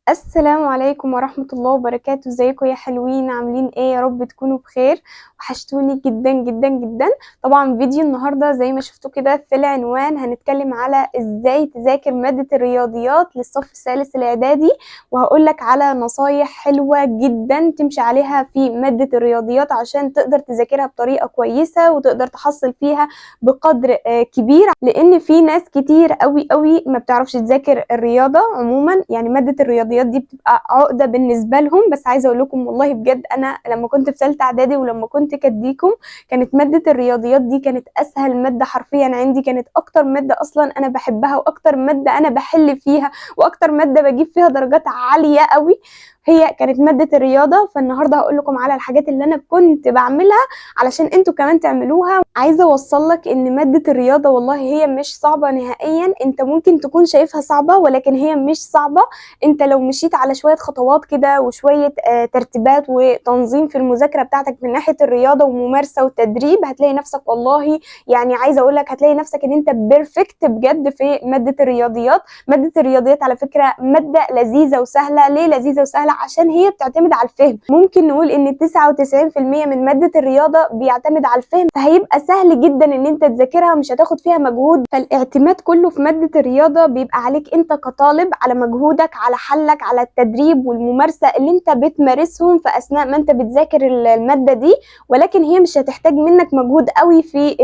السلام عليكم ورحمة الله وبركاته. ازيكم يا حلوين؟ عاملين ايه؟ يا رب تكونوا بخير. وحشتوني جدا جدا جدا. طبعا فيديو النهاردة زي ما شفتوا كده في العنوان هنتكلم على ازاي تذاكر مادة الرياضيات للصف الثالث الاعدادي، وهقولك على نصايح حلوة جدا تمشي عليها في مادة الرياضيات عشان تقدر تذاكرها بطريقة كويسة وتقدر تحصل فيها بقدر كبير، لان في ناس كتير قوي قوي ما بتعرفش تذاكر الرياضة عموما. يعني مادة الرياضيات دي بتبقى عقدة بالنسبة لهم. بس عايزة اقول لكم والله بجد انا لما كنت في ثالثة اعدادي ولما كنت كديكم كانت مادة الرياضيات دي كانت اسهل مادة حرفيا عندي، كانت اكتر مادة اصلا انا بحبها واكتر مادة انا بحل فيها واكتر مادة بجيب فيها درجات عالية قوي، هي كانت مادة الرياضة. فالنهاردة هقول لكم على الحاجات اللي انا كنت بعملها علشان انتوا كمان تعملوها. عايزة اوصل لك ان مادة الرياضة والله هي مش صعبة نهائيا، انت ممكن تكون شايفها صعبة ولكن هي مش صعبة. انت لو مشيت على شوية خطوات كده وشوية ترتيبات وتنظيم في المذاكرة بتاعتك من ناحية الرياضة وممارسة وتدريب هتلاقي نفسك والله، يعني عايزة اقول لك هتلاقي نفسك ان انت perfect بجد في مادة الرياضيات. مادة الرياضيات على فكرة مادة لذيذة وسهلة. ليه لذيذة وسهلة؟ عشان هي بتعتمد على الفهم. ممكن نقول ان 99% من مادة الرياضة بيعتمد على الفهم، فهيبقى سهل جدا ان انت تذاكرها، مش هتاخد فيها مجهود. فالاعتماد كله في مادة الرياضة بيبقى عليك انت كطالب، على مجهودك، على حلك، على التدريب والممارسة اللي انت بتمارسهم في اثناء ما انت بتذاكر المادة دي. ولكن هي مش هتحتاج منك مجهود قوي في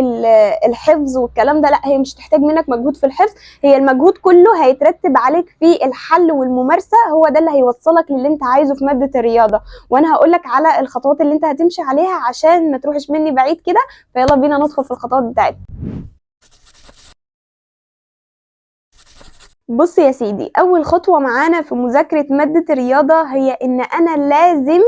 الحفظ والكلام ده، لا هي مش هتحتاج منك مجهود في الحفظ، هي المجهود كله هيترتب عليك في الحل والممارسة، هو ده اللي هيوصلك للي انت عايزه في مادة الرياضة. وانا هقولك على الخطوات اللي انت هتمشي عليها عشان ما تروحش مني بعيد كده. فيلا بينا ندخل في الخطوات بتاعتنا. بص يا سيدي، اول خطوة معانا في مذاكرة مادة الرياضة هي ان انا لازم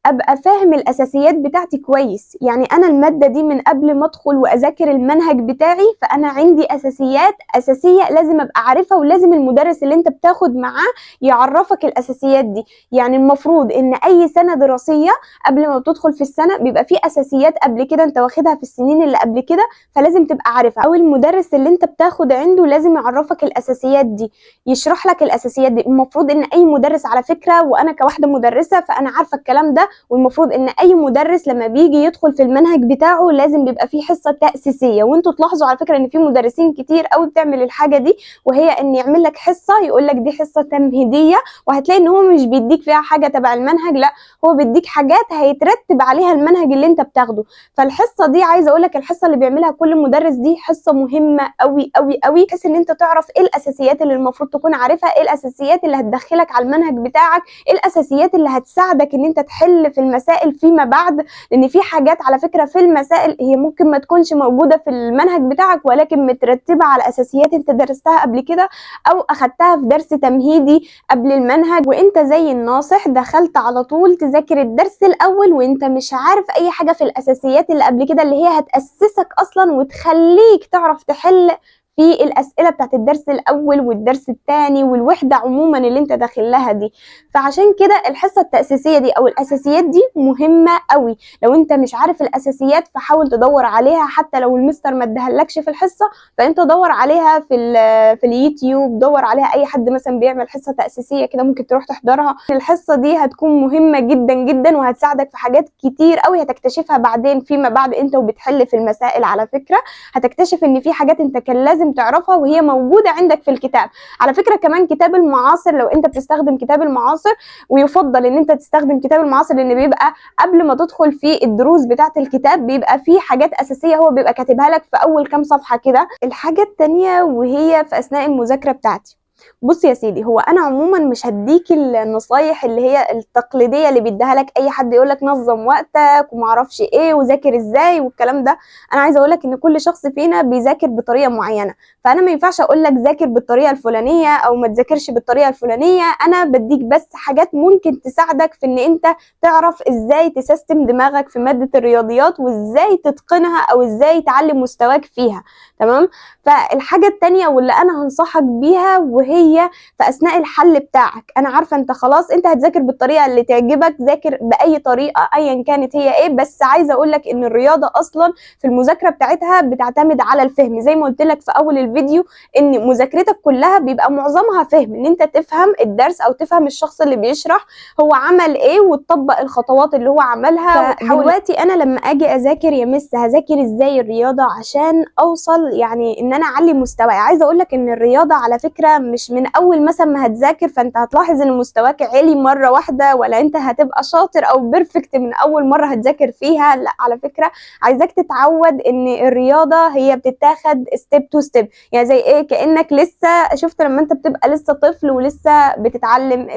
ابقى فاهم الاساسيات بتاعتي كويس. يعني انا المادة دي من قبل ما ادخل واذاكر المنهج بتاعي فانا عندي اساسيات اساسية لازم ابقى عارفها، ولازم المدرس اللي انت بتاخد معاه يعرفك الاساسيات دي. يعني المفروض ان اي سنة دراسية قبل ما بتدخل في السنة بيبقى في اساسيات قبل كده انت واخدها في السنين اللي قبل كده، فلازم تبقى عارفها. او المدرس اللي انت بتاخد عنده لازم يعرفك الاساسيات دي، يشرح لك الاساسيات دي. المفروض ان اي مدرس على فكرة، وانا كواحدة مدرسة فانا عارفة الكلام ده، والمفروض ان اي مدرس لما بيجي يدخل في المنهج بتاعه لازم بيبقى فيه حصة تاسيسيه. وانتوا تلاحظوا على فكرة ان في مدرسين كتير قوي بتعمل الحاجة دي، وهي ان يعمل لك حصة يقول لك دي حصة تمهيديه، وهتلاقي ان هو مش بيديك فيها حاجة تبع المنهج، لا هو بيديك حاجات هيترتب عليها المنهج اللي انت بتاخده. فالحصه دي عايزه اقول لك الحصة اللي بيعملها كل مدرس دي حصة مهمة قوي قوي قوي، بحيث ان انت تعرف ايه الاساسيات اللي المفروض تكون عارفها، ايه الاساسيات اللي هتدخلك على المنهج بتاعك، ايه الاساسيات اللي هتساعدك ان انت تحل في المسائل فيما بعد. لان في حاجات على فكرة في المسائل هي ممكن ما تكونش موجودة في المنهج بتاعك، ولكن مترتبة على اساسيات انت درستها قبل كده او اخدتها في درس تمهيدي قبل المنهج، وانت زي الناصح دخلت على طول تذاكر الدرس الاول وانت مش عارف اي حاجة في الاساسيات اللي قبل كده اللي هي هتأسسك اصلا وتخليك تعرف تحل في الأسئلة بتاعت الدرس الأول والدرس الثاني والوحدة عموما اللي انت داخل لها دي. فعشان كده الحصة التأسيسية دي أو الأساسيات دي مهمة قوي. لو انت مش عارف الأساسيات فحاول تدور عليها، حتى لو المستر ما ادهلكش في الحصة فانت دور عليها في اليوتيوب، دور عليها اي حد مثلا بيعمل حصة تأسيسية كده ممكن تروح تحضرها. الحصة دي هتكون مهمة جدا جدا وهتساعدك في حاجات كتير قوي هتكتشفها بعدين فيما بعد انت وبتحل في المسائل. على فكرة هتكتشف ان في حاجات انت كان لازم تعرفها وهي موجودة عندك في الكتاب. على فكرة كمان كتاب المعاصر، لو انت بتستخدم كتاب المعاصر، ويفضل ان انت تستخدم كتاب المعاصر لان بيبقى قبل ما تدخل في الدروس بتاعة الكتاب بيبقى فيه حاجات اساسية هو بيبقى كاتبها لك في اول كام صفحة كده. الحاجة التانية وهي في اثناء المذاكرة بتاعتي. بص يا سيدي، هو انا عموما مش هديك النصايح اللي هي التقليدية اللي بيديها لك اي حد يقولك نظم وقتك ومعرفش ايه وذاكر ازاي والكلام ده. انا عايزه اقولك ان كل شخص فينا بيذاكر بطريقة معينة، فانا ما ينفعش اقولك ذاكر بالطريقة الفلانية او ما تذاكرش بالطريقة الفلانية. انا بديك بس حاجات ممكن تساعدك في ان انت تعرف ازاي تسيستم دماغك في مادة الرياضيات وازاي تتقنها او ازاي تعلي مستواك فيها. تمام؟ فالحاجه التانية واللي انا هنصحك بيها وهي وهي في اثناء الحل بتاعك. انا عارفه انت خلاص انت هتذاكر بالطريقة اللي تعجبك، ذاكر باي طريقه ايا كانت هي ايه، بس عايزه اقول لك ان الرياضة اصلا في المذاكرة بتاعتها بتعتمد على الفهم. زي ما قلت لك في اول الفيديو ان مذاكرتك كلها بيبقى معظمها فهم، ان انت تفهم الدرس او تفهم الشخص اللي بيشرح هو عمل ايه وتطبق الخطوات اللي هو عملها. دلوقتي انا لما اجي اذاكر يا مس هذاكر ازاي الرياضة عشان اوصل يعني ان انا اعلي مستواي؟ عايزه اقول لك ان الرياضة على فكرة مش من اول مثلا ما هتذاكر فانت هتلاحظ ان مستواك عالي مرة واحدة، ولا انت هتبقى شاطر او perfect من اول مرة هتذاكر فيها. لا على فكرة عايزاك تتعود ان الرياضة هي بتتاخد step to step، يعني زي ايه، كانك لسه شفت لما انت بتبقى لسه طفل ولسه بتتعلم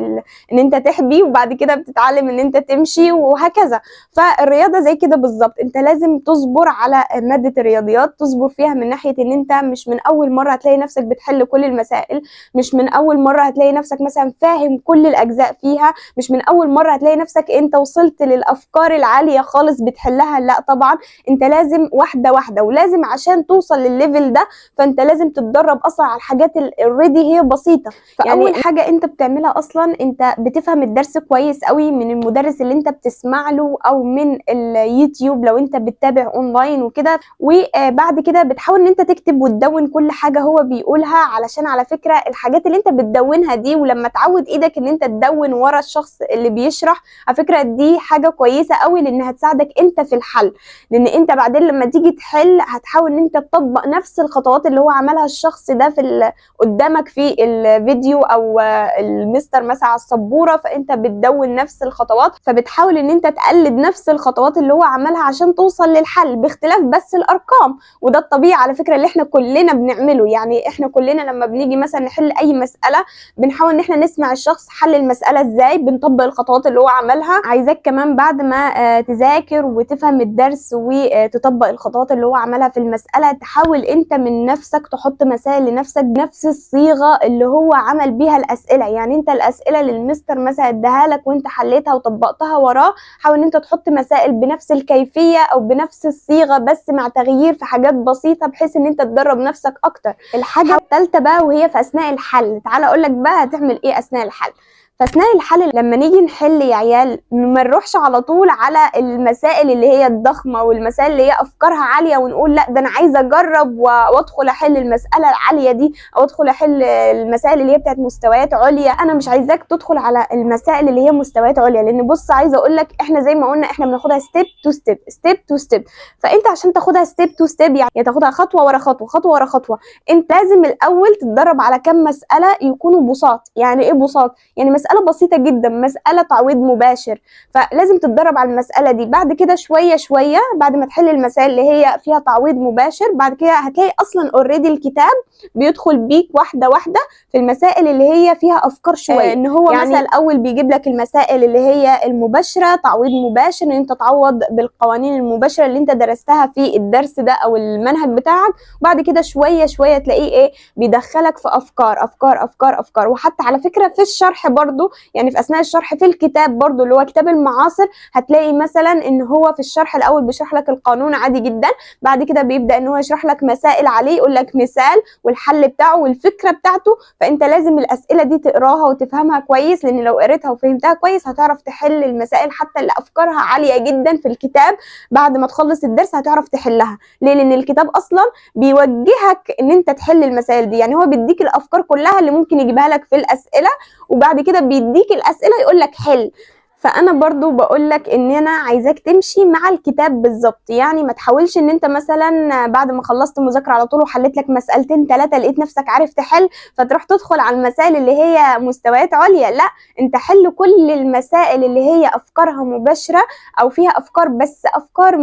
ان انت تحبي وبعد كده بتتعلم ان انت تمشي وهكذا. فالرياضه زي كده بالظبط، انت لازم تصبر على مادة الرياضيات، تصبر فيها من ناحية ان انت مش من اول مرة هتلاقي نفسك بتحل كل المسائل، مش من اول مرة هتلاقي نفسك مثلا فاهم كل الاجزاء فيها، مش من اول مرة هتلاقي نفسك انت وصلت للافكار العالية خالص بتحلها. لا طبعا انت لازم واحدة واحدة، ولازم عشان توصل للل level ده فانت لازم تتدرب اصلا على الحاجات اللي already هي بسيطة. فاول يعني حاجة انت بتعملها اصلا انت بتفهم الدرس كويس قوي من المدرس اللي انت بتسمع له او من اليوتيوب لو انت بتتابع اونلاين وكده، وبعد كده بتحاول ان انت تكتب وتدون كل حاجة هو بيقولها، علشان على فكرة الحاجات اللي انت بتدونها دي ولما تعود ايدك ان انت تدون ورا الشخص اللي بيشرح، على فكرة دي حاجة كويسة قوي لانها هتساعدك انت في الحل، لان انت بعدين لما تيجي تحل هتحاول ان انت تطبق نفس الخطوات اللي هو عملها الشخص ده في قدامك في الفيديو او المستر مثلا على السبوره، فانت بتدون نفس الخطوات، فبتحاول ان انت تقلد نفس الخطوات اللي هو عملها عشان توصل للحل باختلاف بس الارقام. وده الطبيعي على فكرة اللي احنا كلنا بنعمله، يعني احنا كلنا لما بنيجي مثلا نحل اي مسالة بنحاول ان احنا نسمع الشخص حل المسالة ازاي، بنطبق الخطوات اللي هو عملها. عايزاك كمان بعد ما تذاكر وتفهم الدرس وتطبق الخطوات اللي هو عملها في المسالة، تحاول انت من نفسك تحط مسائل لنفسك بنفس الصيغة اللي هو عمل بيها الاسئلة. يعني انت الاسئلة اللي المستر مثلا اداها لك وانت حليتها وطبقتها وراه، حاول ان انت تحط مسائل بنفس الكيفية او بنفس الصيغة بس مع تغيير في حاجات بسيطة، بحيث ان انت تدرب نفسك اكتر. الحاجة الثالثة بقى وهي في اثناء الحل، تعال اقول لك بقى هتعمل ايه اثناء الحل. فاثناء الحل لما نيجي نحل يا عيال ما نروحش على طول على المسائل اللي هي الضخمة والمسائل اللي هي افكارها عالية ونقول لا ده انا عايزه اجرب وادخل احل المسالة العالية دي او ادخل احل المسائل اللي هي بتاعت مستويات عليا. انا مش عايزاك تدخل على المسائل اللي هي مستويات عليا، لان بص عايزه اقول لك احنا زي ما قلنا احنا بناخدها step to step، step to step. فانت عشان تاخدها step to step يعني تاخدها خطوة ورا خطوة، خطوة ورا خطوة، انت لازم الاول تتدرب على كام مسالة يكونوا بساط. يعني ايه بساط؟ يعني مسألة بسيطة جدا، مسألة تعويض مباشر، فلازم تتدرب على المسألة دي. بعد كده شوية شوية بعد ما تحل المسائل اللي هي فيها تعويض مباشر، بعد كده هتلاقي أصلا already الكتاب بيدخل بيك واحدة واحدة في المسائل اللي هي فيها أفكار شوية. إن هو يعني مثلا الأول بيجيب لك المسائل اللي هي المباشرة، تعويض مباشر، إن أنت تعوض بالقوانين المباشرة اللي أنت درستها في الدرس ده أو المنهج بتاعك. بعد كده شوية شوية تلاقيه إيه بيدخلك في أفكار أفكار أفكار أفكار. وحتى على فكرة في الشرح برضو، يعني في اثناء الشرح في الكتاب برضو اللي هو كتاب المعاصر، هتلاقي مثلا ان هو في الشرح الاول بيشرح لك القانون عادي جدا، بعد كده بيبدا ان هو يشرح لك مسائل عليه، يقول لك مثال والحل بتاعه والفكرة بتاعته. فانت لازم الاسئلة دي تقراها وتفهمها كويس، لان لو قريتها وفهمتها كويس هتعرف تحل المسائل حتى اللي افكارها عالية جدا في الكتاب. بعد ما تخلص الدرس هتعرف تحلها. ليه؟ لان الكتاب اصلا بيوجهك ان انت تحل المسائل دي، يعني هو بيديك الافكار كلها اللي ممكن يجيبها لك في الاسئلة، وبعد كده بيديك الاسئلة يقول لك حل. فانا برضو بقول لك ان انا عايزاك تمشي مع الكتاب بالظبط، يعني ما تحاولش ان انت مثلا بعد ما خلصت مذاكرة على طول وحليت لك مسالتين ثلاثة لقيت نفسك عارف تحل فتروح تدخل على المسائل اللي هي مستويات عليا. لا، انت حل كل المسائل اللي هي افكارها مباشرة او فيها افكار، بس افكار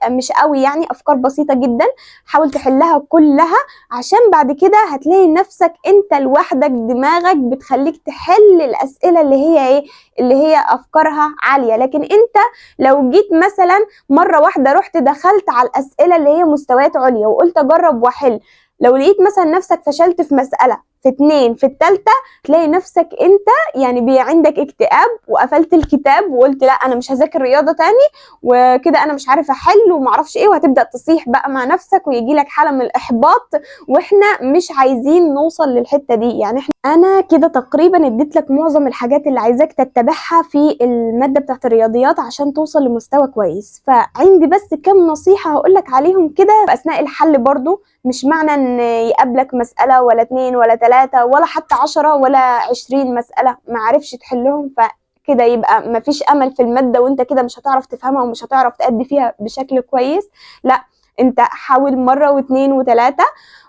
مش قوي، يعني افكار بسيطة جدا، حاول تحلها كلها، عشان بعد كده هتلاقي نفسك انت لوحدك دماغك بتخليك تحل الاسئلة اللي هي ايه، اللي هي افكارها عالية. لكن انت لو جيت مثلا مرة واحدة رحت دخلت على الاسئلة اللي هي مستويات عليا وقلت اجرب واحل، لو لقيت مثلا نفسك فشلت في مسالة في 2، في التالتة تلاقي نفسك انت يعني عندك اكتئاب وقفلت الكتاب وقلت لا انا مش هذاكر رياضة تاني وكده، انا مش عارف احل ومعرفش ايه، وهتبدا تصيح بقى مع نفسك ويجي لك حاله من الاحباط، واحنا مش عايزين نوصل للحتة دي. يعني احنا انا كده تقريبا اديت لك معظم الحاجات اللي عايزاك تتبعها في المادة بتاعت الرياضيات عشان توصل لمستوى كويس. فعندي بس كام نصيحة هقول لك عليهم كده اثناء الحل. برضو مش معنى ان يقابلك مسالة ولا 2 ولا 3 ولا حتى 10 ولا 20 مسالة ما عرفش تحلهم فكده يبقى مفيش امل في المادة وانت كده مش هتعرف تفهمها ومش هتعرف تأدي فيها بشكل كويس. لا، انت حاول مرة و2 و3،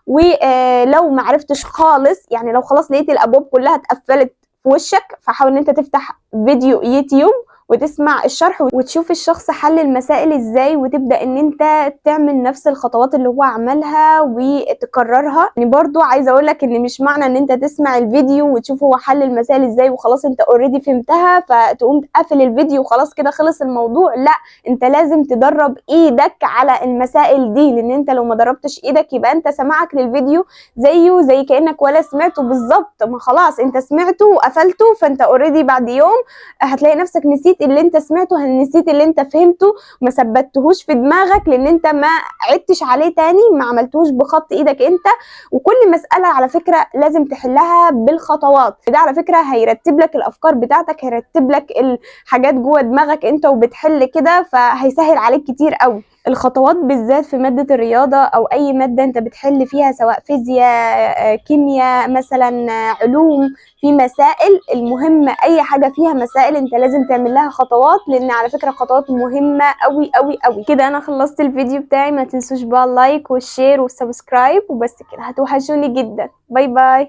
ولو ما عرفتش خالص، يعني لو خلاص لقيت الابواب كلها اتقفلت في وشك، فحاول ان انت تفتح فيديو يوتيوب وتسمع الشرح وتشوف الشخص حل المسائل ازاي، وتبدأ ان انت تعمل نفس الخطوات اللي هو عملها وتكررها. يعني برضو عايزه اقول لك ان مش معنى ان انت تسمع الفيديو وتشوف هو حل المسائل ازاي وخلاص انت already فهمتها فتقوم تقفل الفيديو وخلاص كده خلص الموضوع. لا، انت لازم تدرب ايدك على المسائل دي، لان انت لو ما دربتش ايدك يبقى انت سماعك للفيديو زيه زي كأنك ولا سمعته بالظبط. ما خلاص انت سمعته وقفلته، فانت already بعد يوم هتلاقي نفسك نسيت اللي انت سمعته، نسيت اللي انت فهمته، ما ثبتهوش في دماغك لان انت ما عدتش عليه تاني، ما عملتهوش بخط ايدك انت. وكل مسألة على فكرة لازم تحلها بالخطوات ده، على فكرة هيرتب لك الافكار بتاعتك، هيرتب لك الحاجات جوه دماغك انت وبتحل كده، فهيسهل عليك كتير قوي. الخطوات بالذات في مادة الرياضة أو أي مادة أنت بتحل فيها، سواء فيزياء، كيمياء مثلا، علوم، في مسائل، المهم أي حاجة فيها مسائل أنت لازم تعمل لها خطوات، لأن على فكرة خطوات مهمة أوي أوي أوي. كده أنا خلصت الفيديو بتاعي، ما تنسوش بقى ال like وال share وال subscribe، وبس كده. هتوحشوني جدا. bye bye.